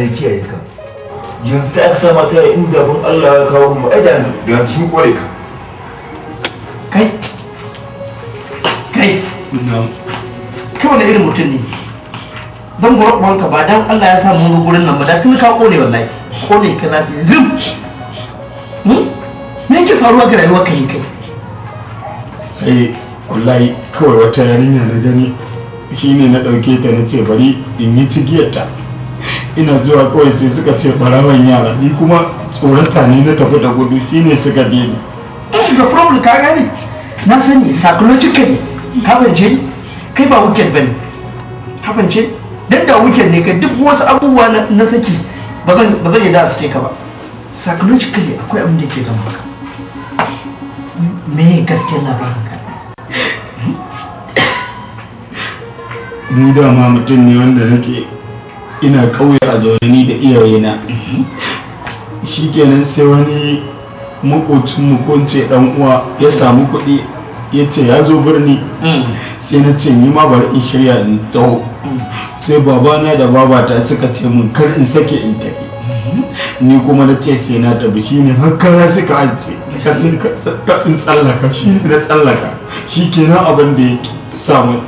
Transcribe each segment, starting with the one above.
ya kiyaye ka. Yanzu da aka sama ta inda ban Allah ya kawo mu ai da yanzu sun kore ka. Kai kai kai wani irin mutum ne? Zan gura uwanka ba dan Allah ya sa mu zo gurin nan ba da tun ka kone wallahi. Kone ka za su rim. Me yake faruwa ga rayuwar ka ne kai? Ai wallahi kawai wata yarinya na gani shine na dauke ta na ce bari in yi cigiyarta. Ina zuwa kawai sai suka ce barawan yara, ni kuma tsorata ne na tafi da gudu shine suka bi ni. The problem ka gane? Na sani psychologically ka bance kai ba weekend bane. Ka bance dan da weekend ne ka duk wasu abubuwa na saki ba zan yadda sake ka ba. Psychologically akwai abin da ke damun ka. Me gaskiyar labarin ka? Ni dama mutum ne wanda nake ina kauye a zaune ni da iyayena. Shikenan sai wani makocinmu ko in ce dan uwa ya samu kuɗi ya ce ya zo birni. Sai na ce ni ma bari in shirya in taho. Sai babana da babata suka ce mun kar in sake in tafi. Ni kuma na ce sai na tafi shine har kara suka ajiye ka in tsallaka shine na tsallaka. Shikenan abin da ya samu.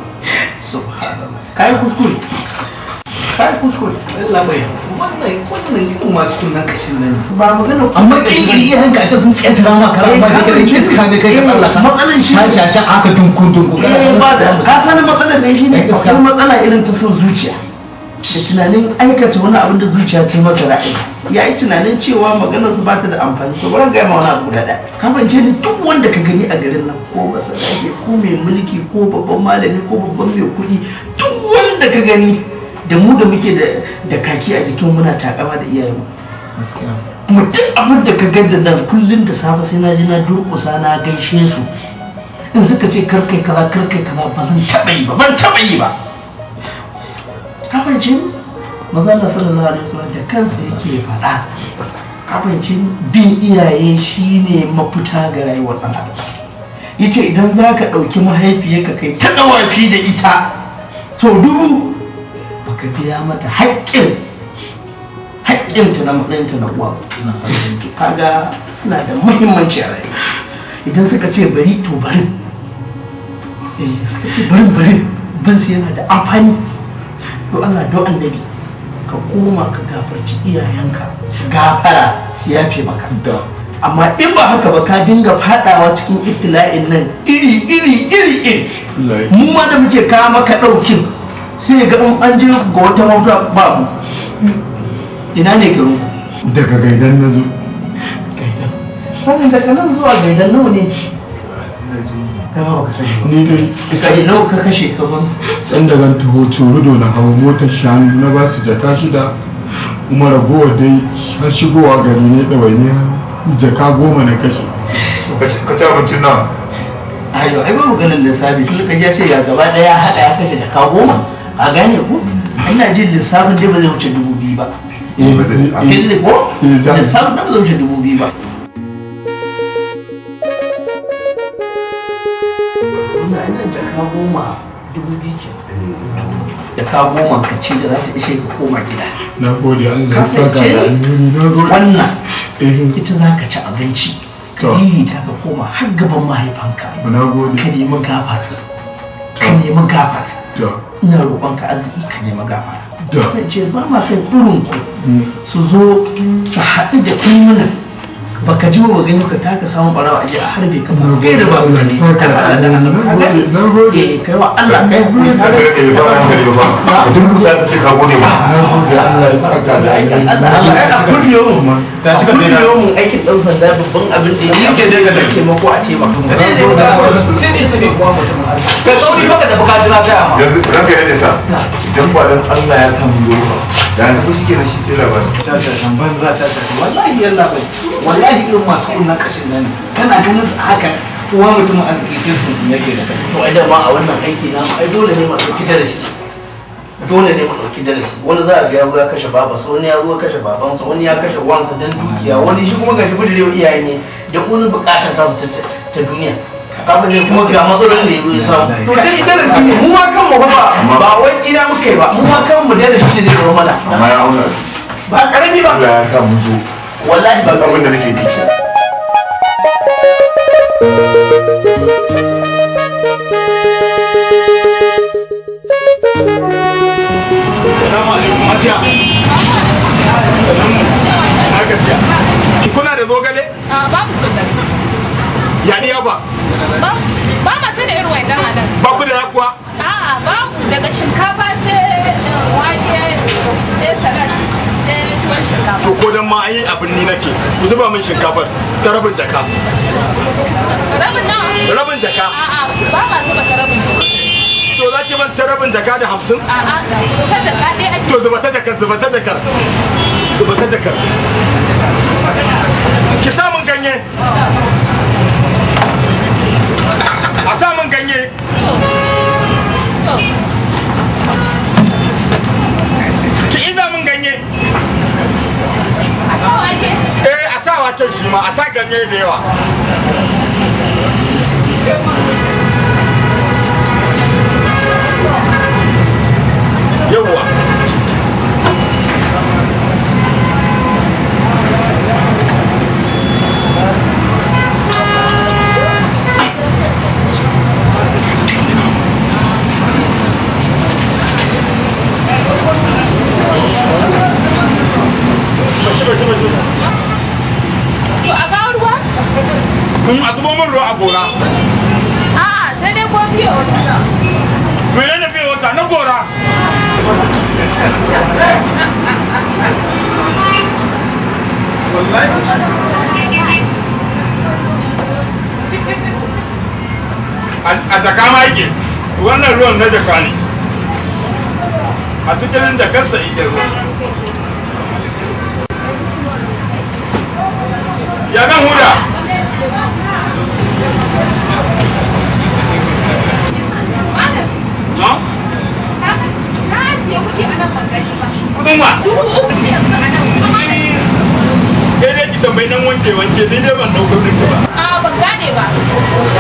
Subhanallah. Kai kuskure. Kai kuskure. Allah bai. Wannan irin masu kunnan kashin nan. Ba magana amma kirkiri hanka a ce sun ƙetara ma kara amma kai iska ne kai ka tsallaka. Matsalan shi sha sha aka dunkun dunkun. Eh ba da ka sani matsalan ne shine akwai matsala irin ta son zuciya. Da tunanin aikata wani abin da zuciya ta yi masa ra'ayi. Ya yi tunanin cewa maganar su ba ta da amfani. To bari gaya ma wani abu guda ɗaya. Ka fahimce ni duk wanda ka gani a garin nan ko masarauta ko mai mulki ko babban malami ko babban mai kuɗi duk wanda ka gani da mu da muke da kaki a jikin muna takama da iyayenmu. Kuma duk abin da ka ganda nan kullum da safe sai na je na durƙusa na gaishe su. In suka ce kar kai kaza kar kai kaza ba zan taɓa yi ba ban taɓa yi ba. Ka fahimce ni? Manzo Allah sallallahu alaihi wasallam da kansa yake faɗa. Ka fahimce ni? Bin iyaye shine mafita ga rayuwar ɗan adam. Yace idan zaka ɗauki mahaifiyarka kai ta ɗawafi da ita sau dubu baka biya mata haƙƙinta na matsayinta na uwa. Kaga suna da muhimmanci a rayuwa. Idan suka ce bari to bari. Suka ce bari bari bin su yana da amfani. Do Allah do annabi ka koma ka gafarci iyayenka gafara su yafe maka. Amma in ba haka ba ka dinga fadawa cikin ibtila'in nan iri iri iri iri. Mu ma da muke kawo maka ɗaukin sai ga in an je ga wata mota ba mu. Ina ne garin ku? Daga Gaidan na zo. Gaidan. Sanin daga nan zuwa Gaidan nawa ne? Ni dai sai nawa ka kashe ka ban? Sanda zan taho Curudo na hawo motar shanu na ba su jaka 6 kuma ragowar dai har shigowa gari ne ɗawainiya jaka 10 na kashe. Ka ci abincin nan? Ayo ai babu ganin lissafi tun ka ji ya ce ga gaba ɗaya ya haɗa ya kashe jaka 10. A gane ku? Ina jin lissafin dai ba zai wuce 2000 ba. Kille ko? Lissafin ba zai wuce 2000 ba. Ina jaka 10 2000 ke. Jaka 10 ka ce da za ta ishe ka koma gida. Na gode Allah ya saka da alheri na gode. Wannan ita za ka ci abinci. Ka ta ka koma har gaban mahaifanka. Na gode. Ka nemi gafara. Ka nemi gafara. Ina roƙonka arziki ka nemi gafara. Ce ba ma son irin ku su zo su haɗu da criminal baka ji ba gani ka taka samun barawa aje a harbe ka ba kai da ba ne eh kai wa Allah kai hakuri ka ga ba duk mutum ka ce ka gode ba Allah ya saka da Allah Allah a kullu ta cika da mu aikin dan sanda babban abin da yake da taimako a taimaka sai sai kuwa mutum ka sauri baka da bukatu na gaya ma yanzu ranka ya nisa idan ba dan Allah ya samu yau da yanzu ko shikenan shi sai labari shashashan banza shashashan wallahi yalla bai wallahi irin masu kunnan kashin nan kana ganin su haka uwa mutum arziki sai sun sun yake da kai. To ai dama a wannan aiki na ai dole ne mu dauki darasi. Dole ne mu dauki darasi. Wani za a ga ya zo ya kashe babansa, wani ya zo ya kashe babansa, wani ya kashe wansa dan dukiya, wani shi kuma gashi bidirewa iyaye ne da wani bukatar ta su ta duniya. Kafin ne kuma ga matsalolin da ya zo ya samu. To dai darasi ne mu ma kanmu ba ba wai tsira muka yi ba mu ma kanmu darasi ne zai zama mana. Amma ya auna. Ba karami ba. Allah ya sa mun zo. Wallahi ba abin da nake ji. Salamu alaikum Hajiya. Salamu. Haka jiya. Kuna da zogale? A babu zogale. Ya ni ba? Ba ma sai da irin wannan anan. Ba ku da kuwa? A'a babu, daga shinkafa sai wake sai salad sai tuwon shinkafa. To ko dan ma ai abin ni nake. Ku zuba min shinkafar ta rabin jaka. Rabin nawa? Rabin jaka. A'a ba ma zuba ta rabin jaka. To za ki ban ta rabin jaka da 50? A'a ta jaka ɗaya ake. To zuba ta jakar, zuba ta jakar. Zuba ta jakar. Ki sa min ganye. A sa min ganye. Ki iza min ganye. A sa wake? Eh, a sa waken shi ma, a sa ganye da yawa. Yawwa. To a kawo ruwa? A zubo min ruwa a gora. A'a sai dai ko fiye wata. Menene fiye wata? Na gora. A jaka ma yake. Wannan ruwan na jaka ne. A cikin jakarsa yake ruwan. Ya nan huda. Na? Na ajiye kuɗi a nan ban gani ba. Kudin wa? 3000 ne yanzu a nan. Daidai ki tambayi nan wanke wanke daidai ban ɗaukar ɗinki ba. A ban gane ba.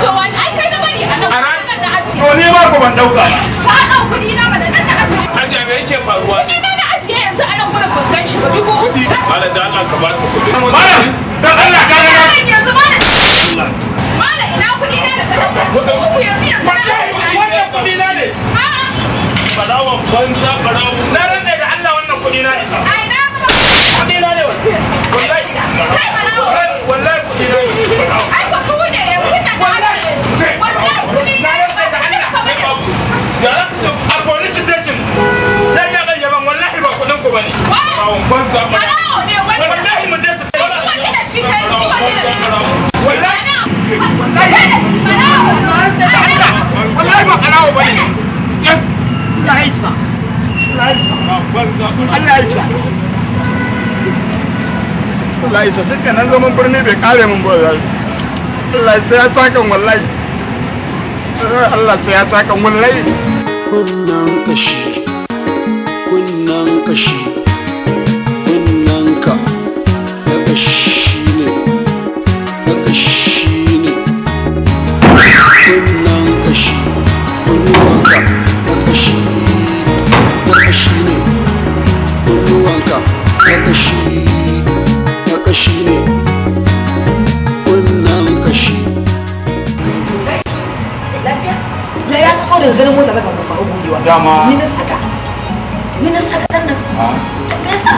To wani ai kai na bari a nan. Na ajiye. To ni ba ku ban ɗauka ba. Ka ɗau kuɗi na ba da nan na ajiye. Hajiya me yake faruwa? Kuɗi na na ajiye yanzu a nan gurin ban gan shi ba. 3000. Malam da Allah ka ba ta kuɗi. Malam dan Allah ka ga. Yanzu malam. Malam ina kuɗi na da ka ɗauka. 3000 yanzu yanzu na ajiye. Wannan kuɗi na ne. A'a. Barawan banza barawan. Na rantse da Allah wannan kuɗi na ne. Ai na ga. Kuɗi na ne wallahi. Kai barawo. Wallahi kuɗi na ne. Ai ba su ne yanzu na Wallahi. Wallahi kuɗi Na rantse da Allah. Ya za ka ce A police station. Dan ya kai yaban wallahi ba kuɗin ku bane. barawan banza barawan. Barawo ne wannan. Wallahi mu je su. Kuma kina shi kai kuma kina shi. Wallahi. Wallahi. Barawo. Wallahi ba barawo bane. Allah ya isa. Allah ya isa. Allah ya isa. Allah ya isa shi kenan zaman birni bai kare min ba wallahi. Allah sai ya takan wallahi. Allah sai ya takan wallahi. Kunnen kashi, kunnen kashi, kunnen ka na kashi ne, na kashi ne. Kunnen kashi, kunnuwanka na kashi, na kashi ne. Kunnuwanka na kashi, na kashi ne. Kunnen kashi. Lafiya? Ya ya ka daga ganin mota zaka ba gogewa. Dama. Ni na saka. Ni na saka dan nan. Ka yasa?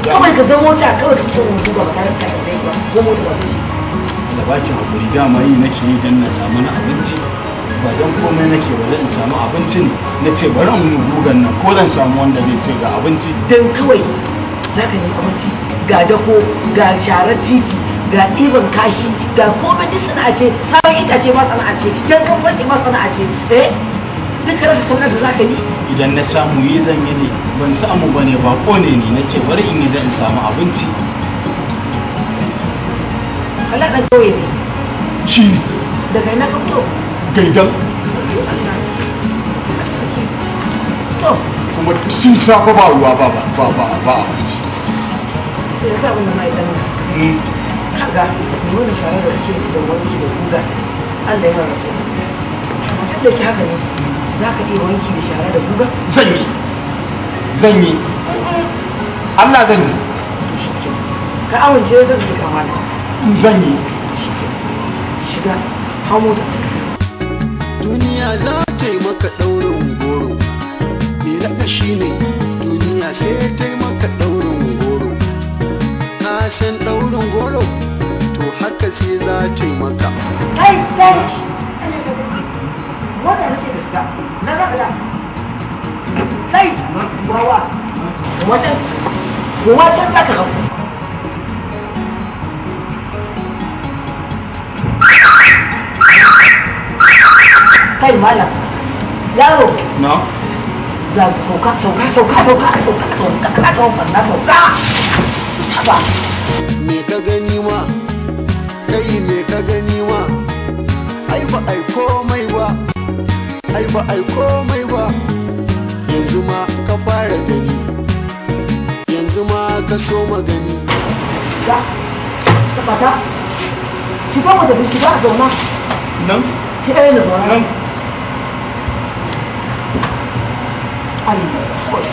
Kawai ka ga mota kawai ka fito mu duba ba tare da ka ba ko mota ba ce shi. Da baki hakuri dama yi nake yi dan na samu na abinci. Ba don komai nake ba in samu abincin na ce bari in gugan nan ko zan samu wanda zai ce ga abinci. Dan kawai zaka nemi abinci ga dako ga sharar titi ga ɗiban kashi ga komai duk sana'a ce, sabon itace ma sana'a ce, yankan farce ma sana'a ce, eh duk ka rasa sana'ar da zaka yi. Idan na samu yi zan yi ne ban samu ba ne ba ko ne ni na ce bari in yi dan in samu abinci. Kala ɗan ƙauye ne. Shi ne. Daga ina ka fito? Gaidan. Allah. Sarki. To. Kuma tun safe ba ruwa ba ba ba ba abinci. To yanzu abin da za a yi ɗan nan. Kaga mai wani shara da kake da wanki da guga Allah ya rasu. Mutum da ke haka ne za ka iya wanki da shara da guga? Zan yi. Zan yi. Allah zan yi. To shikenan. Ka amince zan yi kamana. Zan yi. To shikenan. Shiga hau mota. Duniya za ta yi maka ɗaurin goro. Me naƙashi ne duniya sai ta yi maka ɗaurin goro. Ka san ɗaurin goro? To haka ce za ta yi maka. Kai kai. Mota na ce ka shiga. Na za ka da. Kai wawa. Wacan wacan za ka hau. Kai malam. Yaro. Na? Za ka sauka sauka sauka sauka sauka sauka ka ka wannan sauka. Haba. Me ka gani ma? Kai me ka gani ma? Ai ba ai komai ba. Ai ba ai komai ba. Yanzu ma ka fara gani. Yanzu ma ka so magani. Ga. Tabbata. Shiga mu tafi shiga zauna. Nan? Shiga ne zauna. Nan. Allah sorry.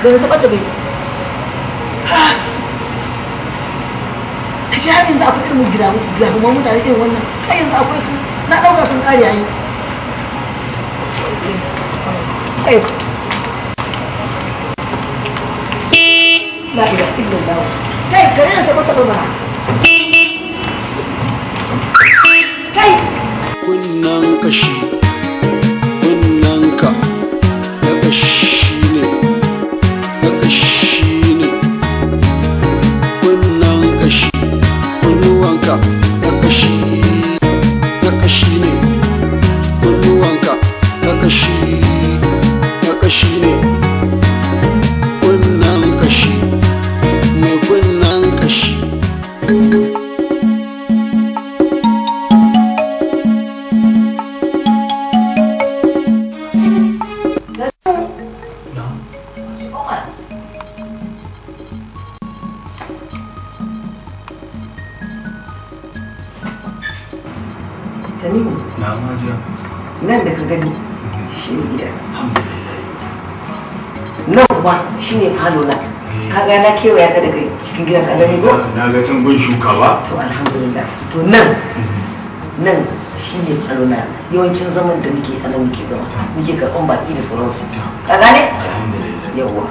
Da na taɓa taɓe. Ashe har yanzu akwai irin gidajen mutane irin wannan. Har yanzu akwai su. Na ɗauka sun ƙare yayi. La ilaha illallah. Kai kare na taɓa taɓa mana. Kai. Kunnen kashi, kunnen ka, na kashi ne, na kashi ne. Kunnen kashi, kunnuwanka, na kashi, na kashi ne. Kunnuwanka, na kashi, na kashi ne. Kunnen kashi, mai kunnen kashi. Tanimu, Na hajiya. nan da ka gani shi ne gida. Nan kuma shi ne falo na. Ka ga na kewaya ka daga cikin gidan ka gani ko? Na ga can gun shuka ba. To alhamdulillah. To nan nan shi ne falo na. Yawancin zaman da muke a nan muke zama. Muke karɓan baƙi da sauransu. Ka gane? Alhamdulillah. Yawwa.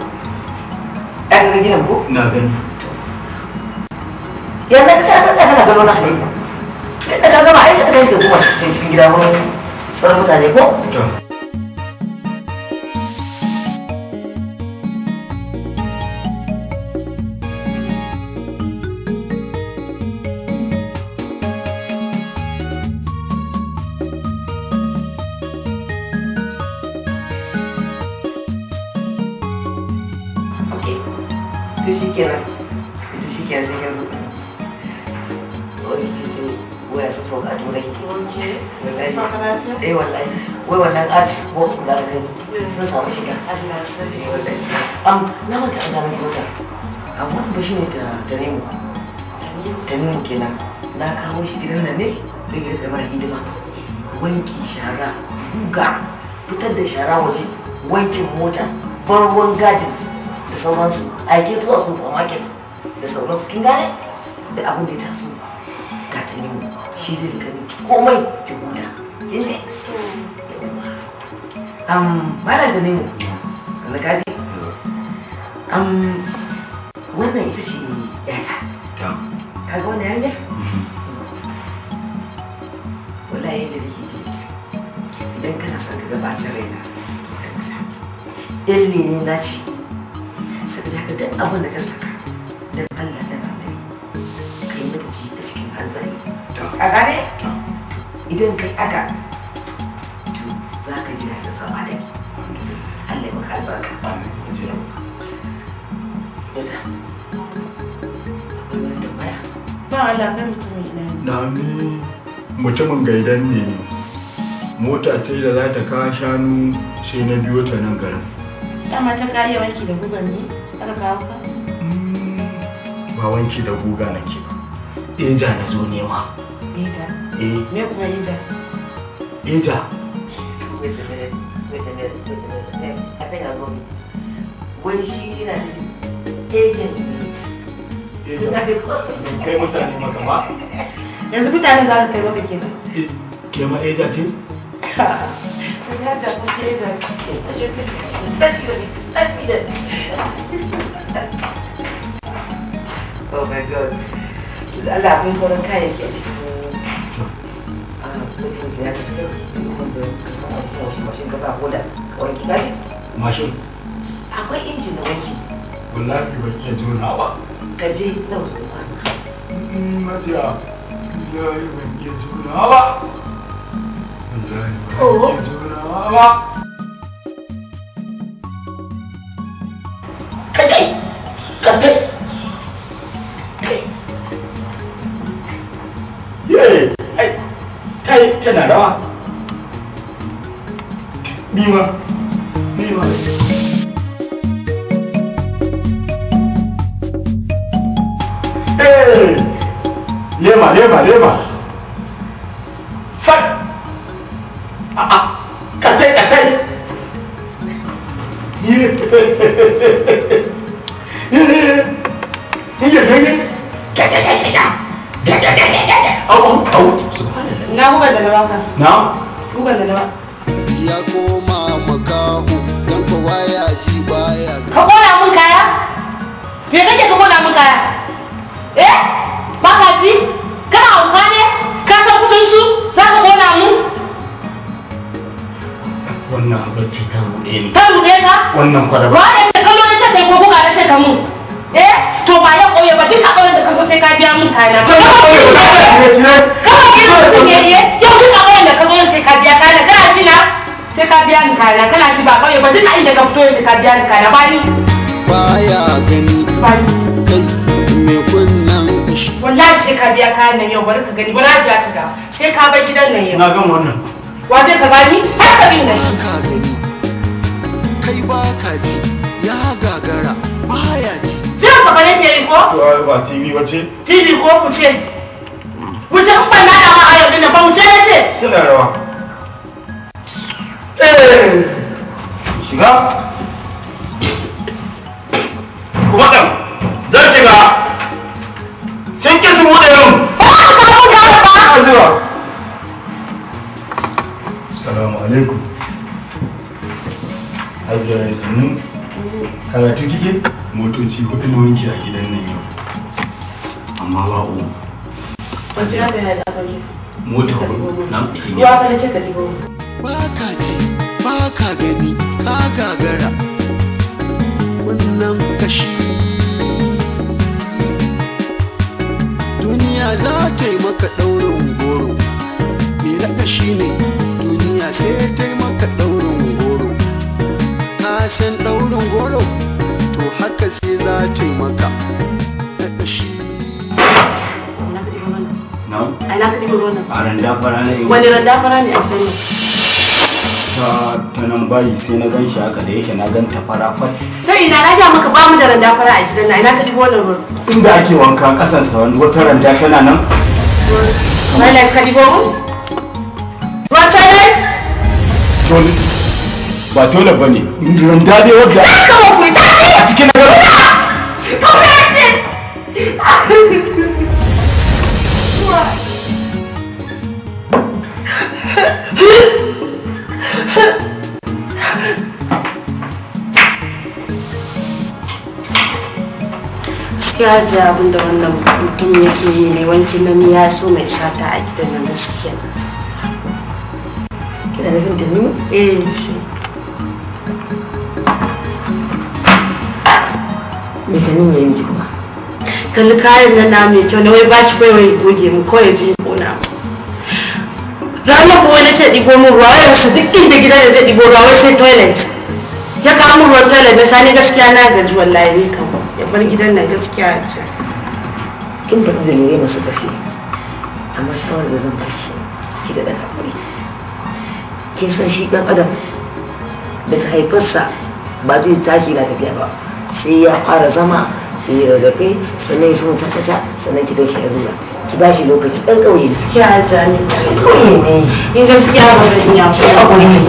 Ka ga gidan ko? Na gani. Yanzu ka kana kana gano na. Tunda ka gama ai sai ka tashi ka koma cikin gida wurin sauran mutane ko? To. Ok. To shi kenan. To shi kenan sai yanzu. Wani cikin waya sun sauka a Turai. Sun sauka lafiya? Eh wallahi. Wai wannan art box da aka gani sun samu shiga. Allah sarki. Eh wallahi. Na manta an gano mota. Amma ba shi ne ta Tanimu. Tanimu kenan. Na kawo shi gidan nan ne don ya rika mana hidima. Wanki shara, guga, fitar da shara waje, wankin mota, ban ruwan gajin da sauransu. Aike zuwa supermarket da sauransu. Kin gane? Da abin da ya taso. Ga Tanimu. Shi zai rika miki komai ki huta. Kin ji? Malam Tanimu. Sannu ka ji? Wannan ita ce 'yata. Ka ga wannan yarinya? Wallahi yadda nake ji ita. Idan kana son ka ga bacin raina, to ka mata. Ɗan lene na ce. Saboda haka duk abin da ta saka, dan Allah dan Annabi, ka yi mata ci a cikin hanzari. A gane? Idan kai aka, to za ka ji daɗin zama da ni. Allah ya maka albarka. Yauta, akwai wani tambaya? Ba Allah kai mutumin ina ne. Na ni mutumin gaidan ne. Mota ce da za ta kawo shanu sai na biyo ta nan garin. Dama can ka iya wanki da gugan ne? Aka kawo ka? Ba wanki da guga nake ba. Eja na zo nema. Eja? Eh. Me kuma eja? Eja. Wait a minute, wait a minute. Wai shi yana da agent ne. Kai mutane maka ma? Yanzu mutane za ka kai maka kenan. Ke ma eja ce? Ya ja ko ke eja. Tashi da ni, tashi da ni. Oh my God. Allah akwai sauran kayayyaki a cikin mutum ya ka cikin wanda ka samu a cikin wasu mashin ka sa hoda ka wanke gashi. Mashin? Akwai injin na wanki. Wallahi ban iya jona ba. Ka je zan zo ba. Majiya, wallahi ban iya jona ba. Wallahi ban iya jona ba. Kai kai! Kai kai! Ye! Ai, tai tana rawa. Ni ma, ni ma. Hey! Lema, lema, lema. Sak! Ah, ah. Katai, katai. Ye! Na bugan da na baka. Na? Bugan da na baka. Ya koma makaho dan ko baya ji baya. Ka kona mun kaya? Me kake ka kona mun kaya? Eh? Ba ka ji? Kana hauka ne? Ka san kudin su? Za ka kona mun? Wannan abar ce ta ruɗe ni. Ta ruɗe ka? Wannan kwalaba. Ba da ce kallo na ce kai ko buga na ce ka mun. Eh? To ba ya ƙauye ba duk a ƙauyen da ka zo sai ka biya mun kayana. Ka ƙauye ba ka cire cire. Ka ba gina mutum ne eh? Yau duk a ƙauyen da ka zo sai ka biya kayana kana ci na? Sai ka biya ni kayana kana ci ba ƙauye ba duk a inda ka fito sai ka biya ni kayana ba ni. Baya gani. Ba ni. Kai me kunnan kashi. Wallahi sai ka biya kayan nan yau bari ka gani bari Hajiya ta dawo. Sai ka bar gidan nan yau. Na gama wannan. Wa zai ka gani? Har ka bin da shi. Ka gani. Kai ba ka ji ya gagara baya ji. Jiran ka nake yi ko? To ai ba TV wace? TV ko ku ce? Ku ce in ban nada ma a yau dinnan ba mu ce nace. Suna rawa. Eh! Shiga. Kuma ɗan zan shiga. Sun ki su buɗe min. Ba ka kawo ka ba. Zuwa. Salamu alaikum. Hajiya sannu. Karatu kike? Motoci hudu na wanki a gidan nan yau. Amma ba u. Wace rana ya da aka su? Mota hudu na ike Ruwa fa nace ka ɗibo. Ba ka ji ba ka gani ka gagara. Kunnan kashi. Duniya za ta yi maka ɗaurin goro. Me na kashi ne duniya sai ta yi maka ɗaurin goro. Ka san ɗaurin goro? To haka sai za ta yi maka na kashi. Na? Ai na ka ɗibo ruwan nan. A randa fara na yau. Wani randa fara ne a gidan nan? Ta nan bayi sai na gan shi haka da yake na gan ta fara fat. Ta ina na ga maka ba mu da randa fara a gidan nan ina ka ɗibo wannan ruwan. Inda ake wanka kasan sa wani wata randa tana nan. Toilet ka ɗibo mu? Ruwan toilet? Toilet. Ba toilet ba ne. Randa dai wadda. Ka ba ku tashi! A cikin na gaba. Ka ce! Gaskiya ji abin da wannan mutum yake yi mai wankin nan ya so mai sata a gidan nan gaskiya. Kina nufin da ni? Eh shi. Me sanin ya yi kuma? Kalli kayan nan na mai kyau na wai bashi kawai wai goge mu ko ya je ya kona mu. Ranar ko wai na ce ɗigo min ruwa wai rasa duk inda gidan da zai ɗigo ruwa wai sai toilet. Ya kawo min ruwan toilet na sha ni gaskiya na gaji wallahi ni kam. Ya bar gidan nan gaskiya ce. Kin faɗi dalilai masu ƙarfi. Amma shawarar da zan baki ki da ɗan haƙuri. Kin san shi ɗan adam daga haifarsa ba zai tashi na tafiya ba. Sai ya fara zama ya rarrafe sannan ya soma ta sannan ki gaishe ya zuwa. Ki ba shi lokaci ɗan ƙauye ne. Gaskiya jami. Ƙauye ne. In gaskiya ba zan iya ba. Haƙuri ne.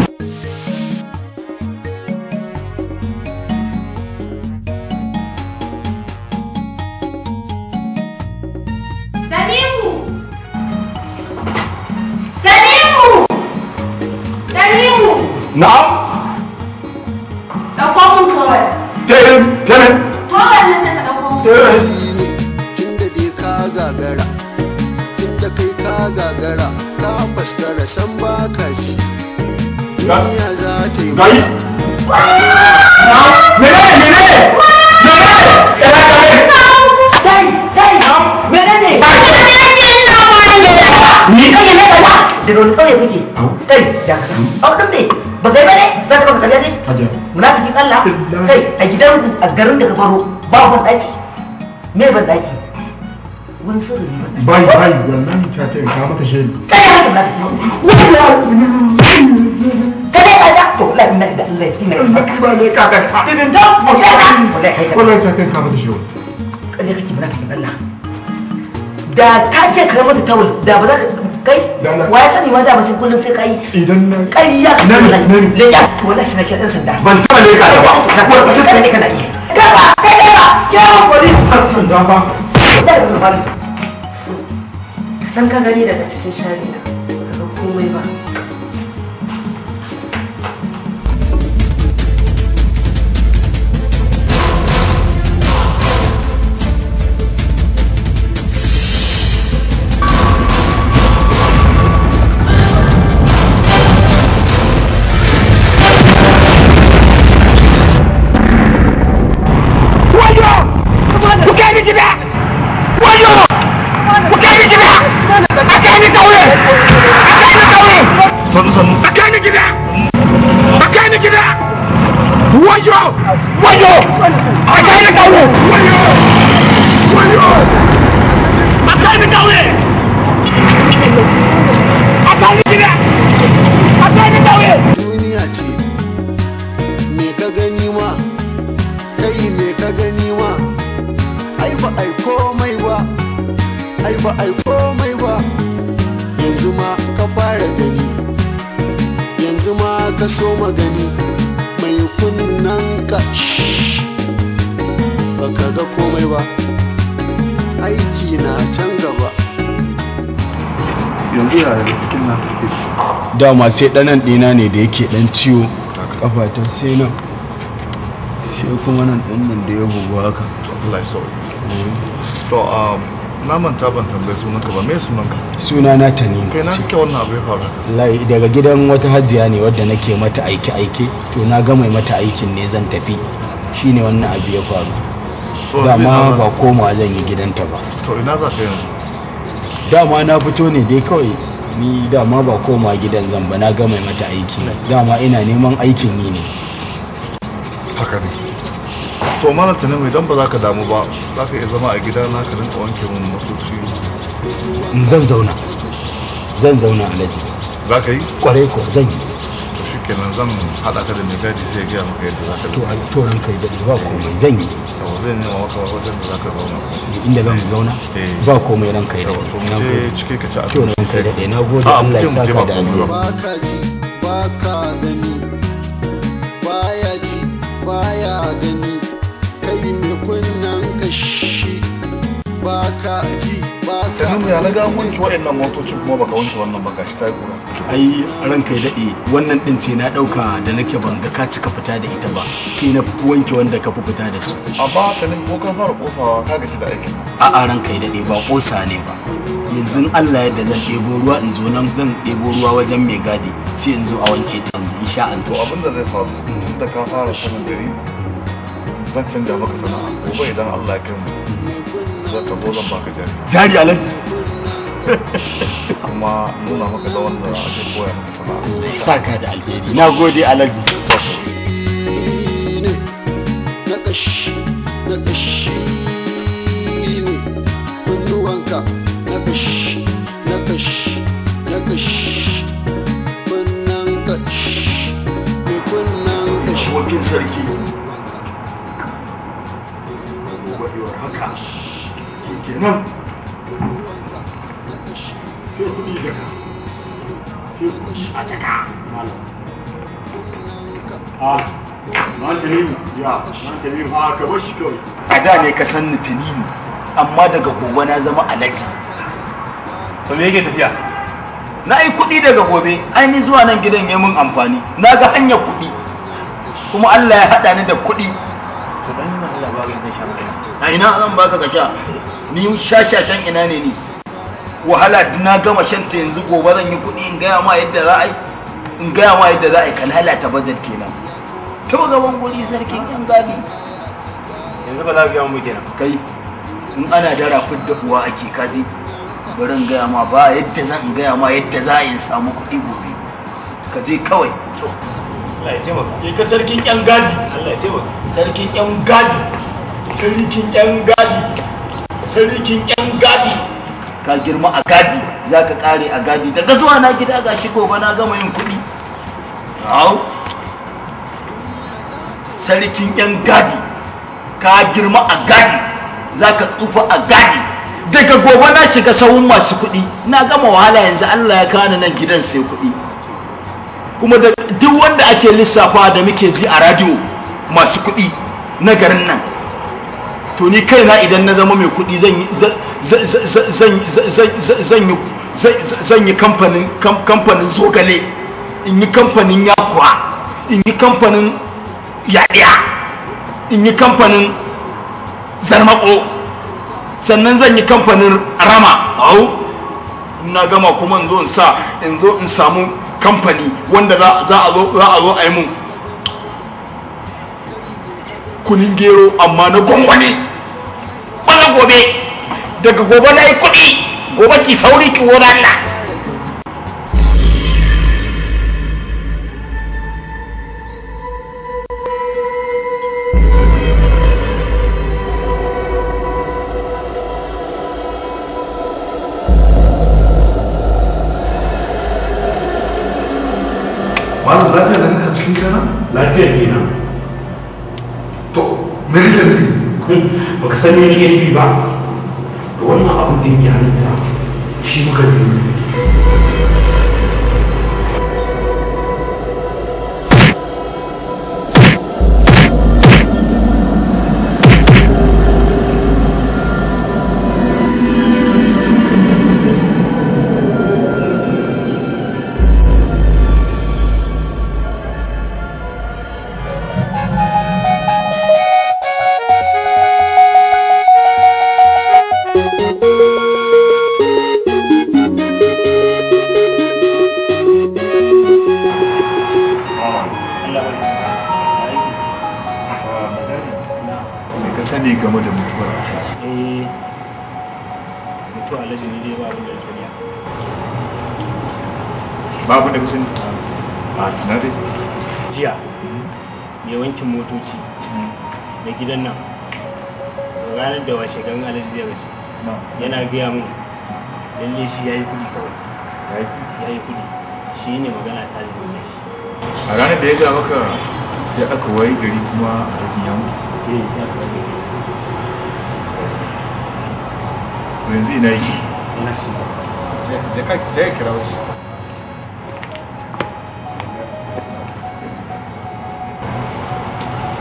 Na'am. Ɗauko mun towel. Tele. Towel na ce ka ɗauko mun. Tunda dai ka gagara, tunda kai ka gagara, ka faskara san baka ci. Duniya za ta yi Gayi. Menene menene? Menene? Kai, kai, menene? Ni kai ne kaza? Daga wani ƙauye kuke? Kai, dakata. Au ɗin me? Ba kai ba ne? Za ka baka ƙarya ne? Munafikin Allah? Kai, a gidanku, a garin da ka baro, ba ban ɗaki. Me ban ɗaki? Wurin sirri ne ban ɗaki. Bai bai wallahi ta ta ka mata shedi. Kai haka munafiki. Kai dai kaza? To wallahi ina da Allah ya tsine ka. Ba ne ka ka. Didin ta? Wallahi kai ka. Wallahi ta ta ka mata shedi. Ƙarya kake munafikin Allah. Da ta ce ka mata tawul da ba za ka kai wa ya sani ma da bacin kullum sai ka yi idan na ƙarya ka wallahi leƙa wallahi sai na kira ɗan sanda ban taɓa leƙa da ba wallahi ne kana iya kai ba kai kai ba kira mun police ɗan sanda ba Dan ka gani daga cikin shari na baka ga komai ba. Duniya ce, me ka gani ma, kai me ka gani ma, ai ba ai komai ba, ai ba ai komai ba, yanzu ma ka fara gani, yanzu ma ka so magani, mai kunnen ka ba ka ga komai ba, aiki na can gaba. Yanzu yaya cikin na take? Dama sai ɗanan ɗina ne da yake ɗan ciwo ƙafata sai nan sai kuma nan ɗan nan da ya bugu haka. Allah ya sauke. To na manta ban tambayi sunanka ba, me sunanka? Sunana Tanimu. Kai na kike wannan abu ya faru? Wallahi daga gidan wata hajiya ne wadda nake mata aike aike, to na gama mata aikin ne zan tafi, shine wannan abu ya faru. Dama ba komawa zan yi gidanta ba. To ina za ka yanzu? Dama na fito ne dai kawai, ni dama ba koma gidan zan ba, na gama mata aiki, dama ina neman aikin yi ne. Haka ne. To malam Tanimu, idan ba za ka damu ba, za ka iya zama a gida na ka rinka wanke mun motoci. Zan zauna, zan zauna Alhaji. Za ka yi? Kwarai ko zan yi. To shikenan, zan haɗa ka da mai gadi sai ya gaya maka yadda za ka To to ranka ya daɗe, ba komai zan yi. Yawa, zai nema maka wajen da za ka zauna. Inda zan zauna? Ba komai ranka ya daɗe. To mu je ciki ka ci abinci. To ranka ya daɗe, na gode, Allah ya saka da alheri. Ba ka ji, ba ka gani, baya ji, baya gani, kai mai kunnen kashi, ba ka ji, ba ka Tanimu, ya na ga an wanke waɗannan motocin kuma baka wanke wannan ba, gashi ta yi ƙura. Ai ranka ya daɗe, wannan ɗin ce na ɗauka da nake ban ga ka cika fita da ita ba, sai na wanke wanda ka fi fita da su. Amma Tanimu, ko ka fara ƙosawa ka gaji da aikin? A'a ranka ya daɗe, ba ƙosa ne ba. Yanzu Allah yadda zan ɗebo ruwa in zo nan, zan ɗebo ruwa wajen mai gadi sai in zo a wanke ta yanzu insha Allah. To abin da zai faru, tun da ka fara sanin gari, zan canja maka sana'a. Gobe idan Allah ya kai mu, za ka zo zan baka jari. Jari Alhaji? Kuma nuna maka da wanda ake koya maka sana'a. Saka da alheri. Na gode Alhaji. Na kashi, na kashi ne, kunnuwanka, na kashi, na kashi, na kashi, kunnen kashi, mai kunnen kashi. Abokin sarki. Gobe haka. Shi kenan. Sai kuɗi jaka. Sai kuɗi a jaka. Malam. Ah, man Tanimu. Ya, man Tanimu. Ah, ka bar shi kawai. A da ne ka san ni Tanimu, amma daga gobe na zama Alhaji. To me yake tafiya? Na yi kuɗi daga gobe, ai ni zuwa nan gidan ya mun amfani. Na ga hanyar kuɗi. Kuma Allah ya haɗa ni da kuɗi. A ina zan baka ka sha? Ni shashashan ina ne ni? Wahala na gama shan ta yanzu gobe zan yi kuɗi in gaya ma yadda za a yi. In gaya ma yadda za a yi ka lalata bajet kenan. Ta gaban guri sarkin yan gadi. Yanzu ba za ka gaya mu kenan. Kai in ana dara fidda uwa ake kaji. Bari in gaya ma ba yadda zan gaya ma yadda za a yi samu kuɗi gobe. Ka je kawai. Allah ya taimaka. Ye ka sarkin yan gadi. Allah ya taimaka. Sarkin yan gadi. Sarkin yan gadi. Sarkin yan gadi. Ka girma a gadi, za ka kare a gadi. Daga zuwa na gida ga shi gobe na gama yin kuɗi. Au. Sarkin yan gadi. Ka girma a gadi, za ka tsufa a gadi. Daga gobe na shiga sahun masu kuɗi. Na gama wahala yanzu Allah ya kawo nan gidan sai kuɗi. Kuma da duk wanda ake lissafa da muke ji a radio masu kuɗi na garin nan, to ni kaina idan na zama mai kuɗi zan yi kamfanin zogale, in yi kamfanin yakuwa, in yi kamfanin yaɗiya, in yi kamfanin zarmako, sannan zan yi kamfanin rama. Au, na gama kuma in zo in sa in zo in samu kamfani wanda za a zo a yi mun kunin gero amma na gwangwani. Wani gobe daga gobe na yi kuɗi, gobe ki sauri ki wani Allah. Malam lafiya da kanka cikin gidana? Lafiya ne na. To, me kake nufi? Baka san me nake nufi ba. Da wannan abin da yake hannuna shi muka biyo. Sani game da mutuwar Alhaji? Mutuwar Alhaji ne dai babu da sani. Babu da sani? A tuna dai. Jiya mai wankin motoci na gidan nan ranar da washe garin Alhaji zai rasu yana gaya min lalle shi ya yi kuɗi kawai. Ya yi kuɗi. Shi ne magana ta da shi. A ranar da ya ga maka sai aka wayi gari kuma Alhaji ya mutu. Yanzu ina yi je ka je kira shi.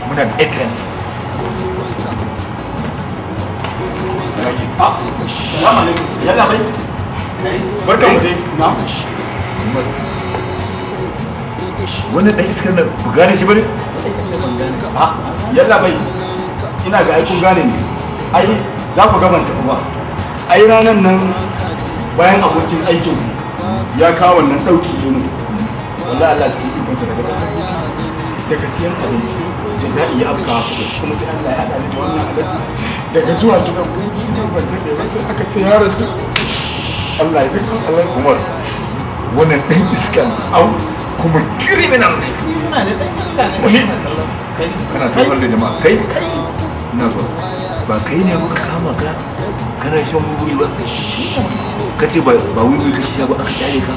Muna da evidence. Salamu alaikum. Yalla bai. Barkan mu dai. Na'am. Wannan dan iskar nan ku gane shi bane? Ah, yalla bai. Ina ga ai kun gane ni. Ai za ku gaban ta kuma. Ai ranan nan bayan abokin aikin ya kawo wannan dauki ne mu. Wallahi Allah cikin ikonsa daga daga siyan abinci da za a yi afka kuma sai Allah ya haɗa ni da wannan alaji daga zuwa gidan ban daɗe ba sai aka ce ya rasu. Allah ya ji Allah. Umar wannan ɗan iska au kuma criminal ne. Criminal ne, ɗan iska ne. Wani kana tofar da jama'a kai ina zuwa ba kai ne muka kama ka kana shan wiwi ba ka ce ba wiwi ka sha ba aka kyale ka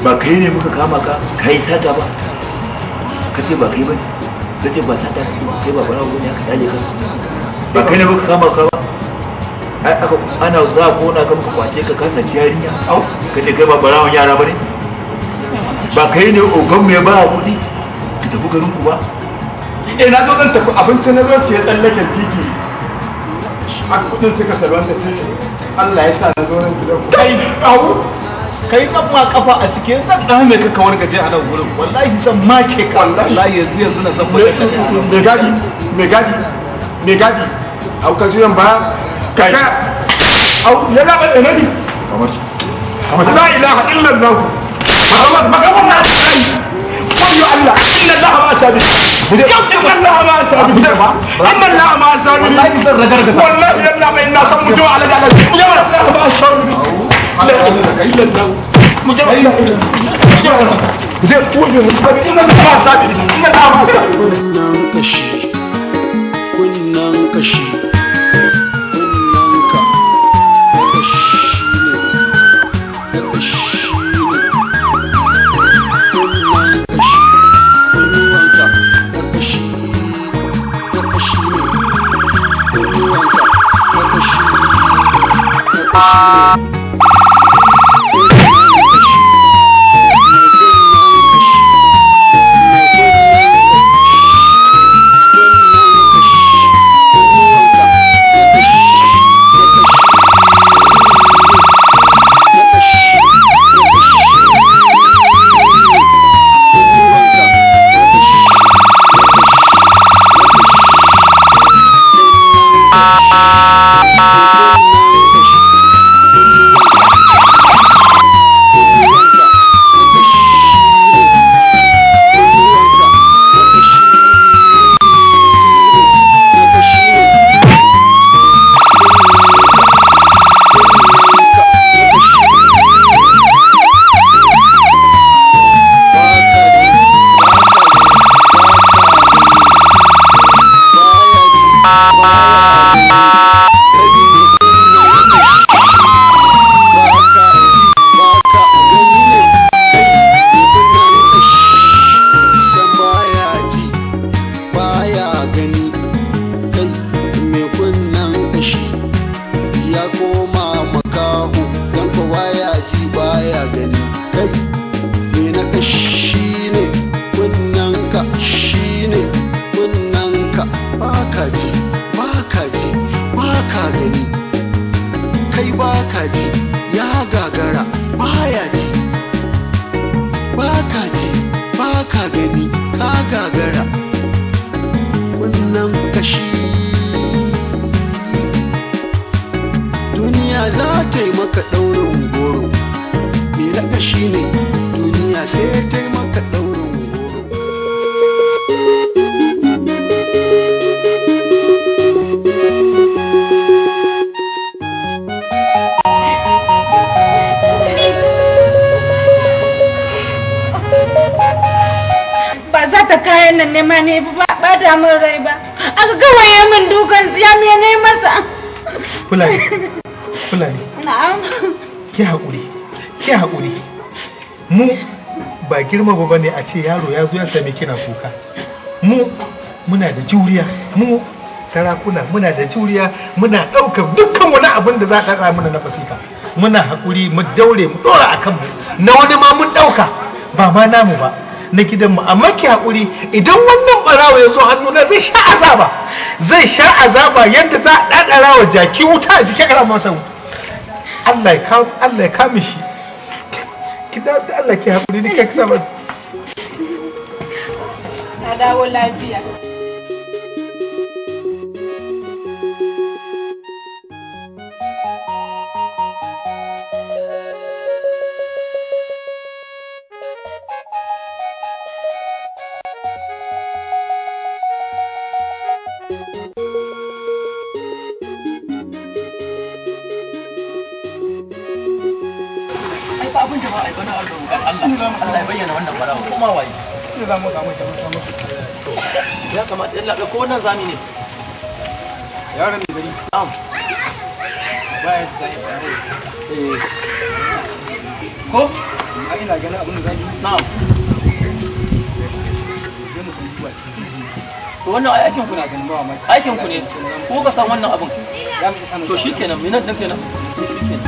ba kai ne muka kama ka kai sata ba ka ce ba kai ba ne ka ce ba sata ka ce ba kai ba barawo ne aka kyale ka ba kai ne muka kama ka ba ai aka ana za a kona ka muka kwace ka kasa ci yarinya au ka ce kai ba barawon yara ba ne ba kai ne ogan mai ba kuɗi ka tafi garin ku ba. Eh na zo zan tafi abinci na zo siya tsallaken titi a kudin suka salwanta sai Allah ya sa na zo nan gidan ku. Kai au Kai zan ma kafa a cikin zan dame ka kawar gaje a nan gurin. Wallahi zan make ka. Wallahi yanzu yanzu na zan fada ka. Me gadi, me gadi, me gadi. Au ka juyan ba. Kai. Au yana ba da nabi. Kamar. La ilaha illallah. Muhammad magaban na kai. Wayo Allah, inna Allah ma sabi. Inna Allah ma sabi. Inna Allah ma sabi. Wallahi zan ragargaza. Wallahi yalla bai na san mutuwa alaga Allah. Inna Allah ma sabi. La ilaha illallah. Kunnan kashi, kunnan kashi, kunnan ka, kashi ne, kashi ne, kunnan kashi, kunnan ka, kashi, kashi ne, kunnan ka, kashi, kashi ne. Fulani, Fulani. Na'am. Ki haƙuri, ki haƙuri. Mu ba girma ba bane a ce yaro ya zo ya same kina kuka. Mu muna da juriya, mu sarakuna muna da juriya, muna ɗaukar dukkan wani abin da za a ɗaɗa mana na fasika. Muna haƙuri, mu daure, mu ɗora a kanmu. Na wani ma mun ɗauka, ba ma namu ba. Na gidanmu, amma ki haƙuri idan wannan ɓarawo ya zo hannuna zai sha azaba. Zai sha azaba yadda za a ɗaɗara wa jaki wuta a jikin ƙara masa wuta. Allah ya kame shi. Ki da Allah ki haƙuri ni kai saba. Na dawo lafiya. Allah ya bayyana wannan barawo kuma waye. Za mu samu samu. Ya kamata yalla ko wannan zami ne. Yaron da gari. Na'am. Baya da zai barawo. Eh. Ko? Ai ina ganin abin da zai yi. Na'am. Zai mu san duwa cikin. To wannan ai aikin ku ne. Aikin ku ne. Ko ka san wannan abin. Za mu samu. To shikenan, minan din kenan. To shikenan.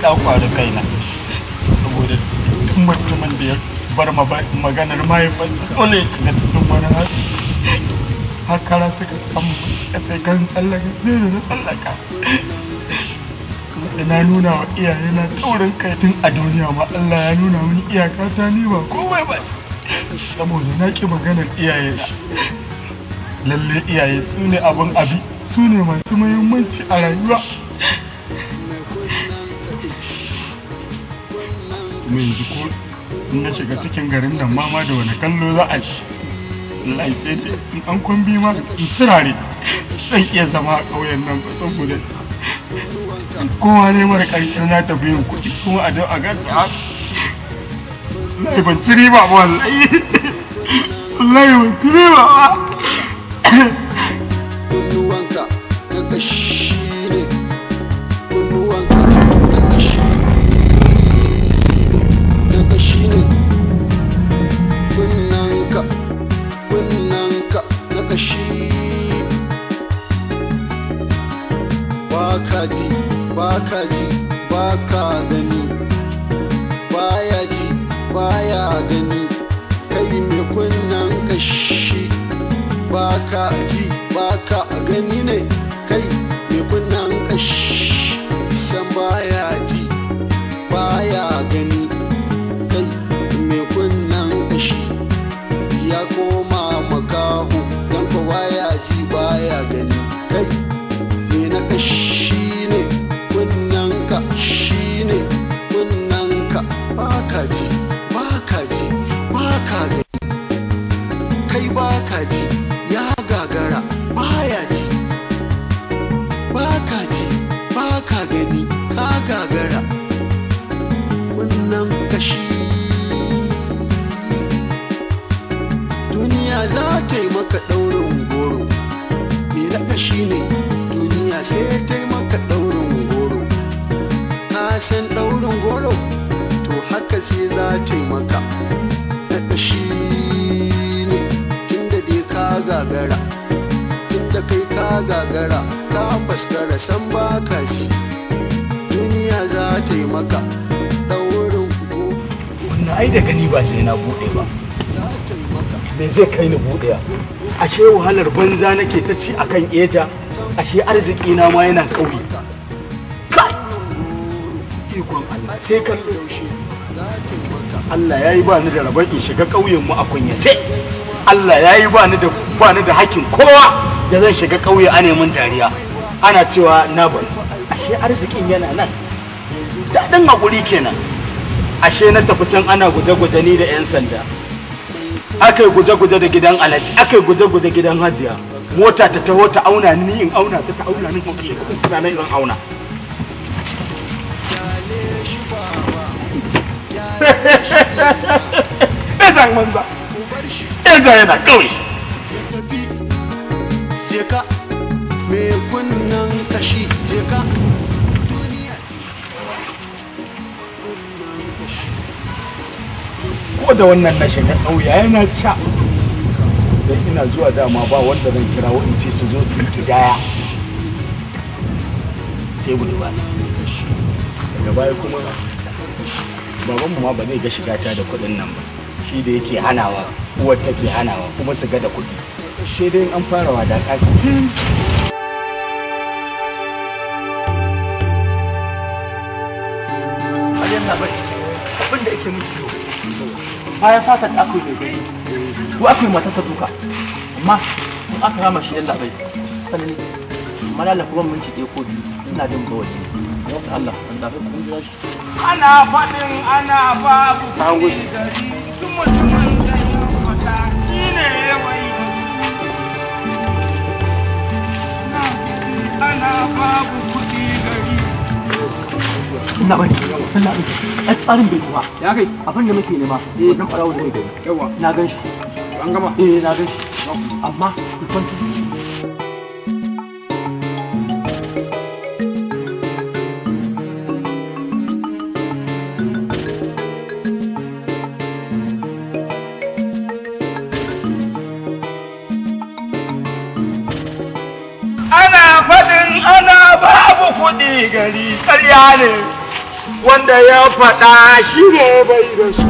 Ɗakwari kaina saboda duk mutumin da ya bar maganar mahaifinsa dole ya shiga cikin wani hali. Hakara suka samu suka sai kan tsallaka ne da na tsallaka. Ina nuna wa iyayena taurin kai tun a duniya ma Allah ya nuna mini iyaka ta ni ba komai ba saboda na ki maganar iyayena. Lalle iyaye su ne abin abi, su ne masu muhimmanci a rayuwa. Kuma yanzu ko in na shiga cikin garin nan mama da wani kallo za a yi. Wallahi sai dai in an kwambi ma in sirare zan iya zama a ƙauyen nan ba saboda kowa ne mara ƙarfi na tafi yin kuɗi kuma a don a gani a wallahi ban ci riba ba, wallahi wallahi ban ci riba ba. Kunnuwanka na kashi ne, kunnuwanka na kashi, na kashi ne, kunnanka, kunnanka na kashi. Baka ji, baka ji, baka gani, baya ji, baya gani, kai mai kunnan kashi. Baka ji, baka gani ne, kai mai kunnan kashi. San baya ji, baya gani, kai mai kunnan kashi. Ya koma makaho, dan ko baya ji baya gani, kai me na kashi ne, kunnan ka shi ne, kunnan ka. Baka ji, baka ji, baka gani, kai baka ji, ya gagara baya ji, baka ji, baka gani, ka gagara kunnan kashi. Duniya za ta yi maka ɗaurin goro, me na kashi ne, duniya sai ta yi maka ɗaurin goro. Ka san ɗaurin goro? To haka ce za ta yi maka na kashi ne, tunda dai ka gagara, tunda kai ka gagara, ka faskara san baka ci. Duniya za ta yi maka ɗaurin goro. Wannan ai da gani ba sai na buɗe ba. Me zai kai ni buɗewa? Ashe wahalar banza nake ta ci akan eja, ashe arziki na ma yana ƙauye. Kai! Ikon Allah sai kallo. Allah yayi ba ni da rabon in shiga ƙauyen mu a kunyace. Allah yayi ba ni da hakkin kowa da zan shiga ƙauye a neman dariya. Ana cewa na bari. Ashe arzikin yana nan. Daɗin haƙuri kenan. Ashe na tafi can ana guje-guje ni da 'yan sanda. Aka yi guje-guje da gidan Alhaji, aka yi guje-guje gidan Hajiya. Mota ta taho ta auna ni in auna ta ta auna ni kuma kashe kuɗin suna nan zan auna. Ejan manza, eja yana ƙauye. Jeka, me kunnen kashi, jeka. Ko da wannan na shiga ƙauye yana sha. Don ina zuwa dama ba wanda zan kira in ce su zo su yi kidaya. Sai budurwa. Daga baya kuma babanmu ma ba zai ga shiga ta da kuɗin nan ba. Shi da yake hanawa, uwar take hanawa kuma su ga da kuɗi. Sai dai an fara wadaƙa su. Abin da yake miki yau. Bayan satar da aka yi mai gari, ko aka yi matarsa duka, amma in aka rama shi yalla bai tsanani. Amma lalla kuma minti ɗaya ko biyu ina jin bawali. Allah, Allah bai kun jira shi. Ana faɗin ana babu kuɗi gari, duk mutumin da ya kwata shi ne ya wai da su. Ana babu kuɗi gari. Ina bai, ina bai. Ai tsarin bai kuwa. Ya kai abin da muke nema, wannan ɓarawo da gari. Yawa. Na gan shi. An gama? Eh, na gan shi. Amma ku kwanta. Ana faɗin ana babu kuɗi gari, ƙarya ne. Wanda ya faɗa shi ne bai da su.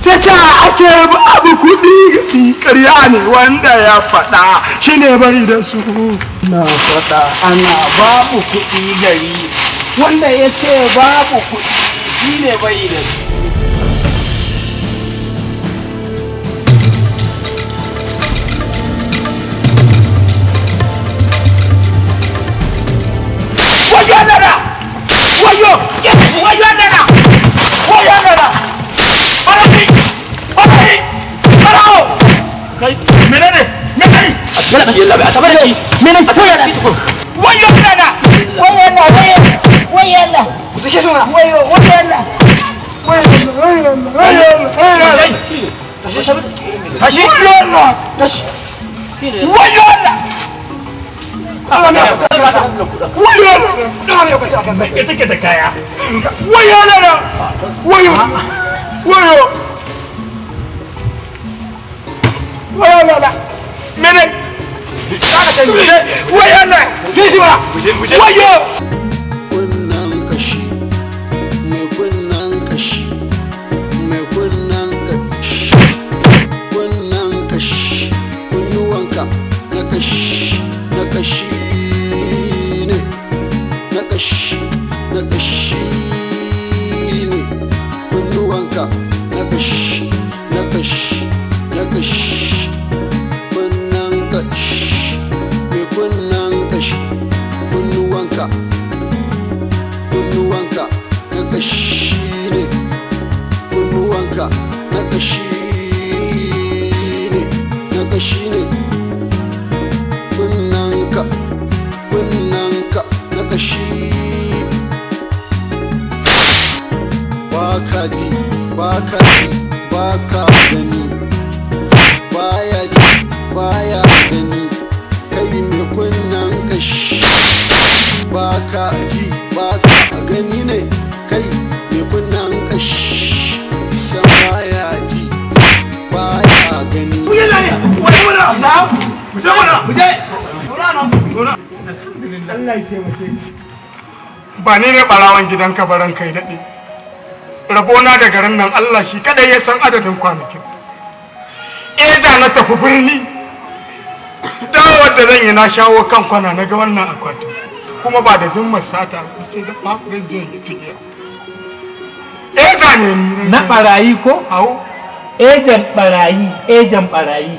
Sai ta ake babu kuɗi ƙarya ne wanda ya faɗa shi ne bai da su. Na faɗa ana babu kuɗi gari wanda ya ce babu kuɗi shi ne bai da su. Wayo nana! Wayo! Wayo nana! Wayo nana! Barayi! Barayi! Barawo! Kai, menene? Menene? A tabar da shi. Menene? A toya da shi. Wayo nana! Wayo Allah! Wayo! Wayo Allah! Ku sake shi mana. Wayo! Wayo Allah! Wayo! Wayo! Wayo! Tashi. Wayo Allah! Tashi. Wayo Allah! Wayo! Ita da kaya. Wayo nana! Wayo! Wayo! Wayo nana! Mene? Wayo nana! Wayo! Kunnen kashi, mai kunnen kashi, mai kunnen kashi, kunnen kashi, kunnuwanka na kashi, na kashi ne, na kashi, na kashi ne, kunnuwanka na kashi, na kashi, na kashi, kunnen kashi, mai kunnen kashi, kunnuwanka. Kunnuwanka na kashi ne, kunnuwanka na kashi ne, na kashi ne, kunnanka, kunnanka na kashi. Baka ji, baka ji, baka gani, baya ji, baya gani, kai mai kunnan kashi. Baka ji, baka gani ne, kai mai kunnan kashi. San baya ji, baya gani. Allah ya taimake ba ni ne barawan gidanka baran kai daɗe. Rabona da garin nan Allah shi kadai ya san adadin kwanakin. Eja na tafi birni. Dawowar da zan yi na shawo kan kwana na ga wannan akwatin. Kuma ba da zimmar sata ce da ba zan je yi cigiya. Eja ne ni. Na barayi ko? Au. Ejan barayi, ejan barayi.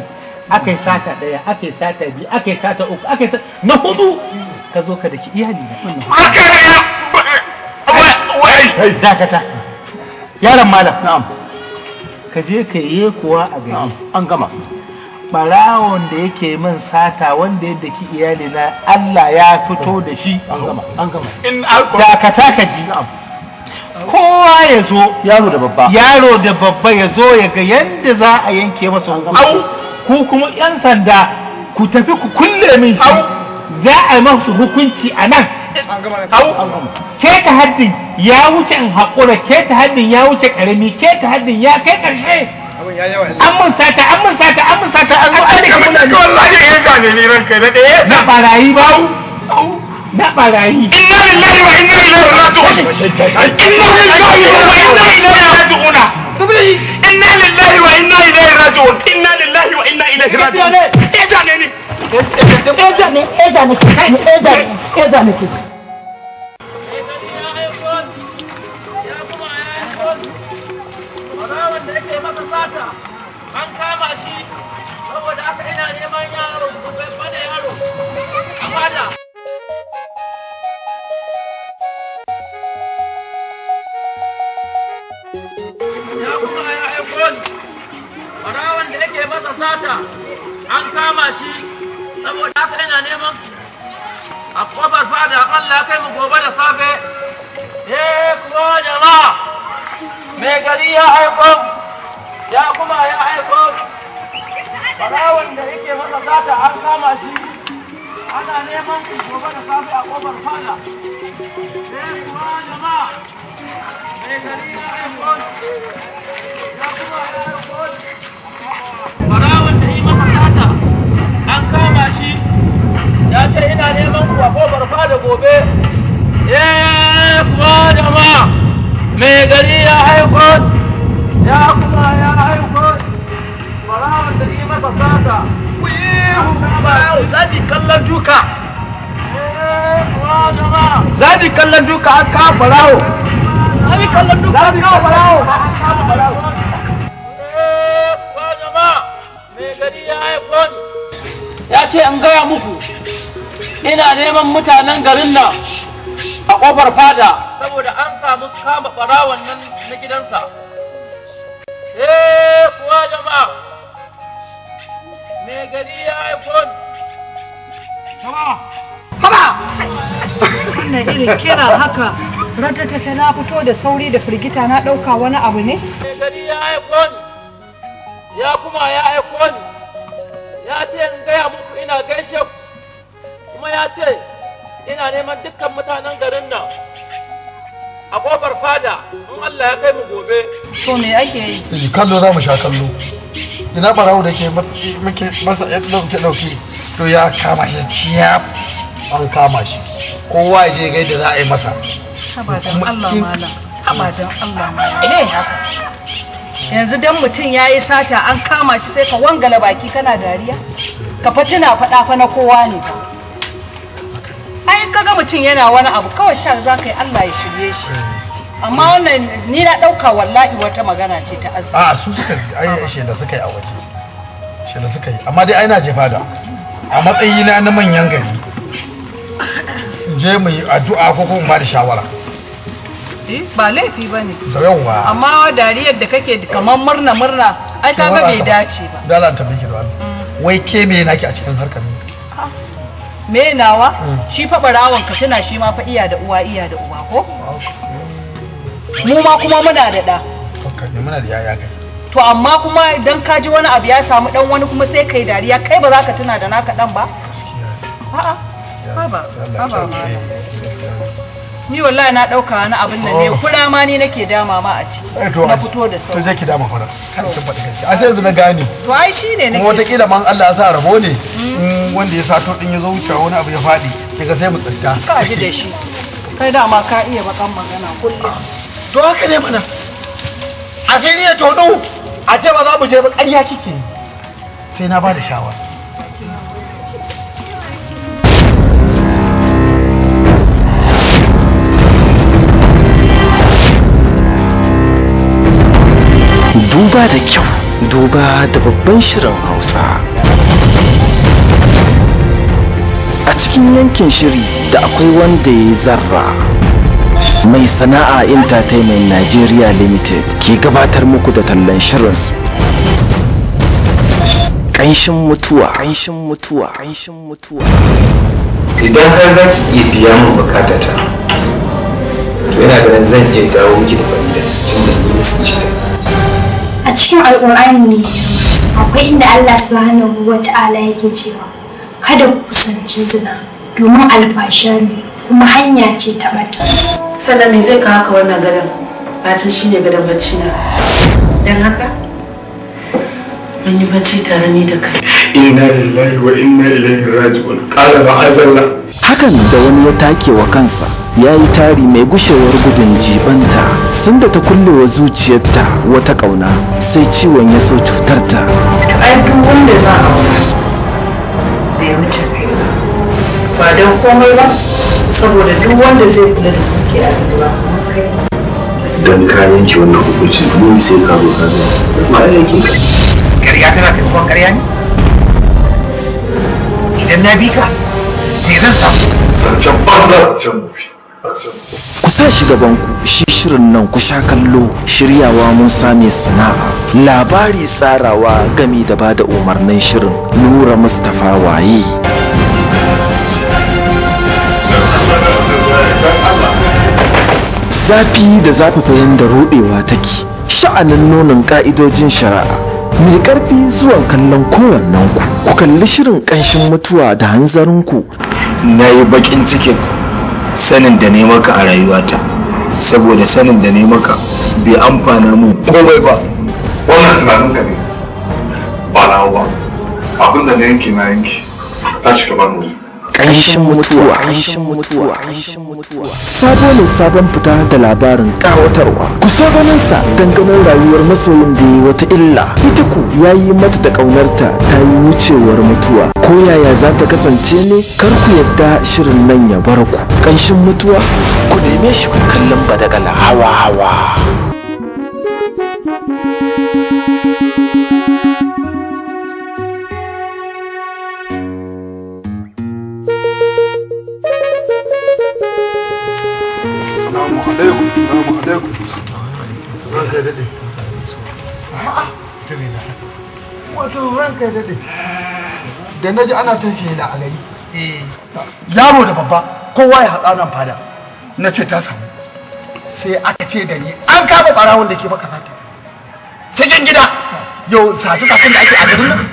Aka yi sata ɗaya, aka yi sata biyu, aka yi sata uku, aka yi sata na hudu. Ka zo ka daki iyali na. Wai! Dakata. Yaron malam. Na'am. Ka je ka yi kuwa a gari. An gama. Barawon da yake min sata wanda ya daki iyali na Allah ya fito da shi. An gama. An gama. In Dakata ka ji. Kowa ya zo. Yaro da babba. Yaro da babba ya zo ya ga yadda za a yanke masa hukunci. Ku kuma 'yan sanda ku tafi ku kulle min shi. Za a yi masu hukunci a nan. Keta haddin ya wuce in haƙura, keta haddin ya wuce ƙarami, keta haddin ya kai ƙarshe. An mun sata, an mun sata, an mun sata, an zo an Ka mutu wallahi eja ne ni ranka daɗe eja. Na barayi ba. Na barayi. Inna lillahi wa inna ilaihi raji'un. Inna lillahi wa inna ilaihi raji'un. Inna lillahi wa inna ilaihi raji'un. Inna lillahi wa inna ilaihi raji'un. Eja ne ni. Eja ne, eja ne, eja ne, eja ne. An kama shi saboda haka ina neman yaro, babba da yaro a fada. Ya kuma ya aiko ni, ɓarawon da yake masa sata an kama shi saboda haka ina neman a kofar fada. Allah kai mu gobe da safe. Eh kuwa jama'a, mai gari ya aiko, ya kuma ya aiko ɓarawon da yake masa sata an kama shi, ana neman ku gobe da safe a kofar fada. Eh kuwa jama'a, mai gari ya aiko, ya kuma ya aiko ɓarawon da yi masa sata an kama shi, ya ce ina neman ku a kofar fada gobe. Eh kuwa jama'a. Mai gari ya aiko, ya kuma ya aiko, barawon da yi masa sata. Zabi kallon duka. Zabi kallon duka an kawo barawo. Zabi kallon duka an kawo barawo. Mai gari ya aiko ya ce an gaya muku ina neman mutanen garin nan a kofar fada saboda an samu kama barawon nan na gidansa. Eh kuwa jama'a, mai gari ya aiko ni. Haba! Wannan irin kira haka ratatata na fito da sauri da firgita na ɗauka wani abu ne? Mai gari ya aiko ni, ya kuma ya aiko ni, ya ce in gaya muku ina gaishe ku, kuma ya ce ina neman dukkan mutanen garin nan a kofar fada in Allah ya kai mu gobe. To me ake yi? Kallo za mu sha kallo. Ina barawo da ke masa ya ɗauke ɗauke to ya kama shi ciyaf, an kama shi. Kowa ya je gaida za a yi masa. Haba dan Allah malam, haba dan Allah malam. Me haka? Yanzu dan mutum ya yi sata an kama shi sai ka wangala baki kana dariya? Ka fa tuna faɗa fa na kowa ne ba. Ai kaga mutum yana wani abu kawai can za ka yi Allah ya shirye shi. Amma wannan ni na ɗauka wallahi wata magana ce ta arziki. A'a su suka ai shela suka yi a waje. Shela suka yi amma dai ai na jefa da a matsayina na manyan gari. In je mu yi addu'a ko kuma ba da shawara. Eh ba laifi ba ne. Da yawa. Amma dariyar da kake kamar murna murna ai kaga bai dace ba. Dala ta miki da Allah. Wai ke me naki a cikin harkar ne? Me nawa? Shi fa barawon ka tuna shi ma fa iya da uwa iya da uba ko? Mu ma kuma muna da ɗa. Ne muna da yaya kai. To amma kuma idan ka ji wani abu ya samu dan wani kuma sai kai dariya kai ba za ka tuna da naka dan ba? A'a. Haba, haba. Ni wallahi na dauka wani abin nan ne kura ma ni nake dama ma a ciki. Na fito da sauri. To je ki dama fara. Kan kin faɗi gaskiya. A sai yanzu na gane. To ai shine nake. Kuma wataƙila man Allah ya sa rabo ne. Wanda ya sato din ya zo wucewa wani abu ya faɗi kiga sai mu tsinta. Ka ji da shi. Kai dama ka iya bakan magana kullum. To haka ne mana. Asiri ya tono a ce ba za mu je ba ƙarya kike. Sai na ba da shawara. Duba da kyau, duba da babban shirin Hausa. A cikin yankin shiri da akwai wanda ya yi zarra. Mai sana'a Entertainment Nigeria Limited ke gabatar muku da tallan shirinsu. Ƙanshin mutuwa, ƙanshin mutuwa, ƙanshin mutuwa. Idan har za ki iya biya min bukatata, to ina ganin zan iya dawo miki da fa'ida tun da ni na ta. A cikin Alƙur'ani ne akwai inda Allah subhanahu wa ta'ala yake cewa kada ku kusanci zina domin alfasha ne kuma hanya ce ta bata. Sannan me zai kawo ka wannan gadon? Bacin shi ne gadon bacci na. Don haka mun yi bacci tare ni da kai. Inna lillahi wa inna ilaihi raji'un. Qala ma'azallah. Hakan da wani ya take wa kansa ya yi tari mai gushewar gudun jibanta sanda ta kullewa zuciyarta wata ƙauna sai ciwon ya so cutarta. Ai duk wanda za a aura bai wuce kai ba don komai ba saboda duk wanda zai kula da dukiya da ba kai. Dan ka yanke wannan hukunci ni sai ka zo ka zo kuma ai yake ka. Ƙarya tana taimakon ƙarya ne? Idan na bi ka me zan samu? Zancen banza zancen mufi. Ku sa shi gabanku shi shirin nan ku sha kallo shiryawa Musa mai sana'a labari tsarawa gami da bada umarnin shirin Nura Mustapha waye. Zafi da zafafa yanda rudewa take sha'anin nunin ka'idojin shari'a mai karfi zuwan kallon kowannen ku ku kalli shirin ƙanshin mutuwa da hanzarinku. Na yi bakin cikin sanin da ne maka a rayuwata saboda sanin da ne maka bai amfana mun komai ba. Wannan tunanin ka ne ba nawa ba. Abin da na yanke na yanke tashi ka bani waje. Ƙanshin mutuwa, ƙanshin mutuwa, ƙanshin mutuwa. Sabo ne sabon fita da labarin ƙawatarwa Ku so ganinsa ganin rayuwar masoyin da ya yi wata illa, ita ku ya yi mata da ƙaunarta ta yi wucewar mutuwa. Ko yaya za ta kasance ne? Kar ku yadda shirin nan ya bar ku. Ƙanshin mutuwa, ku neme shi ku kallon Badagala hawa hawa. Wato ranka ya daɗe da na ji ana tafiye na a gari, yaro da babba kowa ya haɗa nan fada, na ce ta samu. Sai aka ce da ni an kama ɓarawon da ke maka fata cikin gida. Yau sace-sacen da ake a garin nan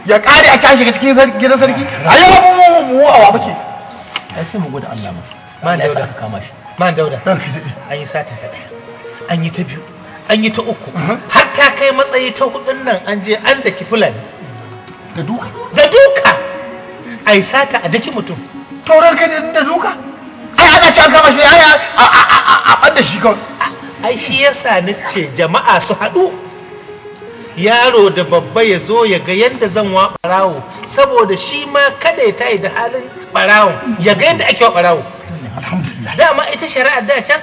ya ƙare a can shiga cikin gidan sarki. A yau mu mu awa muke. Ai sai mu gode Allah ma da yasa aka kama shi. Man Dauda, an yi sata ta ɗaya, an yi ta biyu, an yi ta uku, har ta kai matsayi ta hudun nan an je an daki Fulani. Da duka? Da duka! Ai sata a daki mutum. Tauran kai da duka? Ai ana ci an kama shi, ai a ɓadda shi kawai. Ai shi yasa ni ce jama'a su haɗu. Yaro da babba ya zo ya ga yadda zan wa ɓarawo, saboda shi ma kada ya tayi da halin ɓarawo, ya ga yadda ake wa ɓarawo. Alhamdulillah. Dama ita shari'ar da can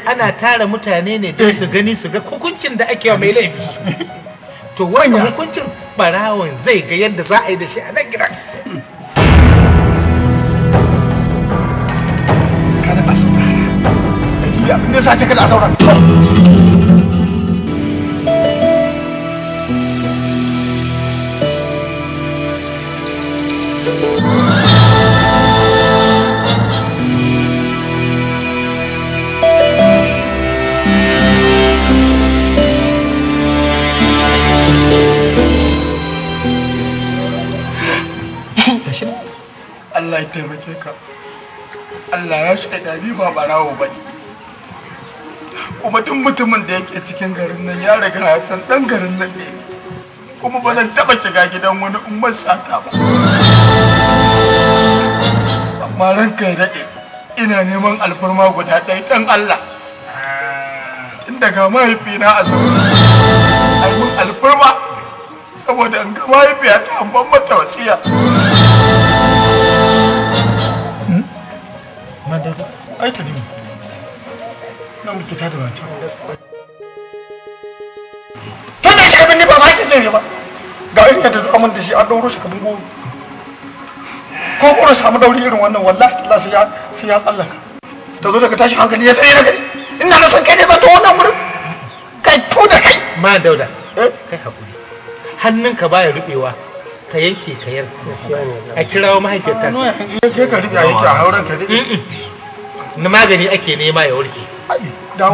ana tara mutane ne don su gani su ga hukuncin da ake wa mai laifi. To wannan hukuncin barawon zai ga yadda za a yi da shi a nan gidan. Kada a saurara. Dalili abin da sace kada a saurara. Allah ya taimake ka. Allah ya shaida ni ba barawo ba ne. Kuma duk mutumin da yake cikin garin nan ya riga ya san dan garin nan ne. Kuma ba zan taɓa shiga gidan wani umar sata ba. Amma ranka ya daɗe, ina neman alfarma guda ɗaya ɗan Allah. Tun daga mahaifina a zaune, ai mun alfarma saboda in ga mahaifiyata an ban mata wasiya. Ai ta nemi na muke ta da wancan tun da shiga binne ba ma ake cin shi ba. Ga irin yadda duk amin da shi an ɗauro shi kamar goro ko goro samu dauri irin wannan, wallahi Allah sai ya tsallaka da zo daga tashi hankali ya tsaye daga ina na san kai ne ba ta wannan wurin kai to da kai. Ma Dauda, kai hakuri, hannunka baya rubewa, ka yanke ka yar a kirawo mahaifiyar ta. Ke ka rufe a yanke a hauren ka dai. Na magani ake nema ya warke.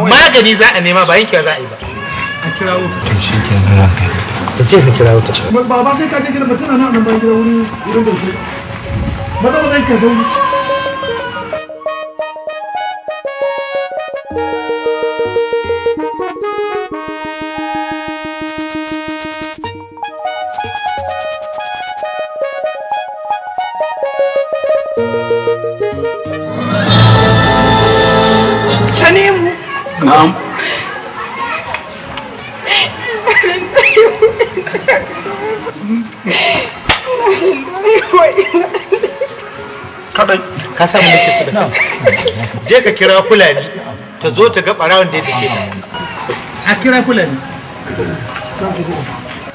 Magani za a nema ba yankewa za a yi ba. A kirawo ta. To shi kenan ranka. Ka je ka kirawo ta. Baba sai ka je gidan mutum na nan bayan gidan wurin wurin da shi. Maza maza ka sauri. Tanimu. Na'am. Kadai. Ka samu nake so da je ka kira Fulani ta zo ta ga barawon da ya dake ta. A kira Fulani.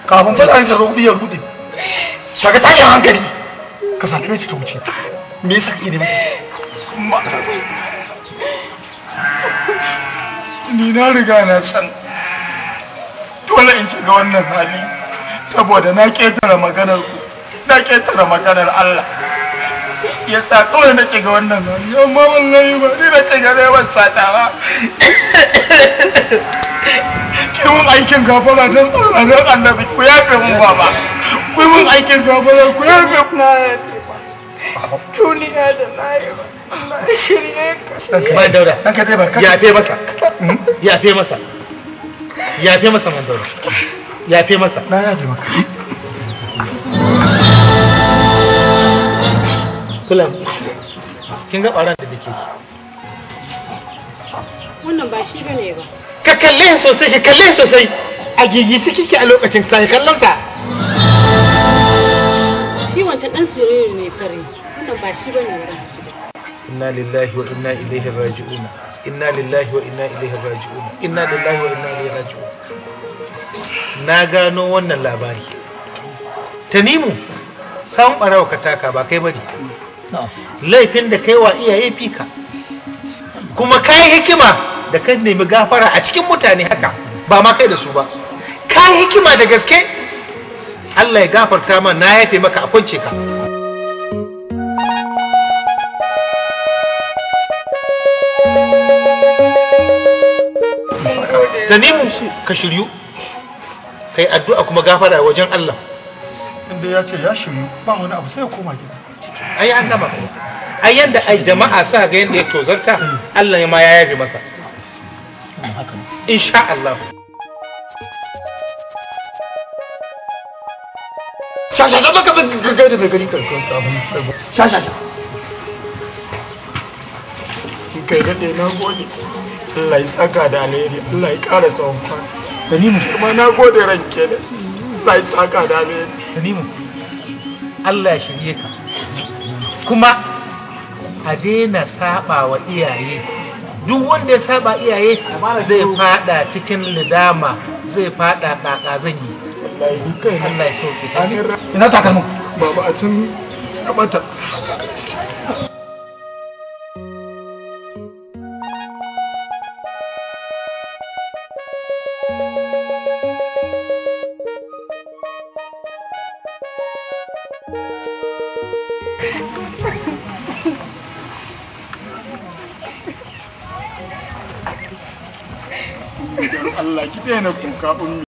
Kafin Fulani ta zo kudi ya rude. Kaga tashin hankali. Ka sallame ta wuce. Me yasa kake neman? Ni na riga na san dole in shiga wannan hali saboda na ketare maganar ku, na ketare maganar Allah. Ya sa kawai na shiga wannan hali, amma wallahi ba ni na shiga neman sata ba. Ki mun aikin gafara don Allah don Annabi, ku yafe mun baba. Ku mun aikin gafara, ku yafe na yafe ba. Duniya da lahira. Allah ya shirye ka. Man Dauda, yafe masa. Yafe masa. Yafe masa Man Dauda. Yafe masa. Na yafe maka. Fulani, kin ga ɓaran da dake ki. Wannan ba shi bane ba. Ka kalle sosai, ka kalle sosai. A gigici kike a lokacin sai kallon sa. Shi wancan dan sirri ne fare. Wannan ba shi bane ba. Inna lillahi wa inna ilaihi raji'un. Inna lillahi wa inna ilaihi raji'un. Inna lillahi wa inna ilaihi raji'un. Na gano wannan labari. Tanimu, sawun barawa ka taka ba kai bane. Laifin da kai wa iyaye fika. Kuma kai hikima da ka nemi gafara a cikin mutane haka ba ma kai da su ba. Kai hikima da gaske. Allah ya gafarta ma, na yafe maka, a kwance ka. Tanimu, ka shiryu, kai addu'a kuma gafara wajen Allah. Inda ya ce ya shiryu ba wani abu sai ya koma gida. Ai an gama. Ai yanda ai jama'a sa ga yanda ya tozarta, Allah ma ya yafe masa. Insha Allah. Sha sha sha ka ga da mai gari ka sha sha sha. Kai daɗe, na gode. Allah ya saka da alheri, Allah ya ƙara tsawon kwana. Tanimu, kuma na gode ranke ne. Allah ya saka da alheri. Tanimu, Allah ya shirye ka. Kuma a daina saba wa iyaye. Duk wanda ya saba iyaye zai fada cikin lidama, zai fada kaka zan yi. Allah ya sauke ta. Ina takalmin? Baba a can ya bata. Allah ki daina kuka ummi.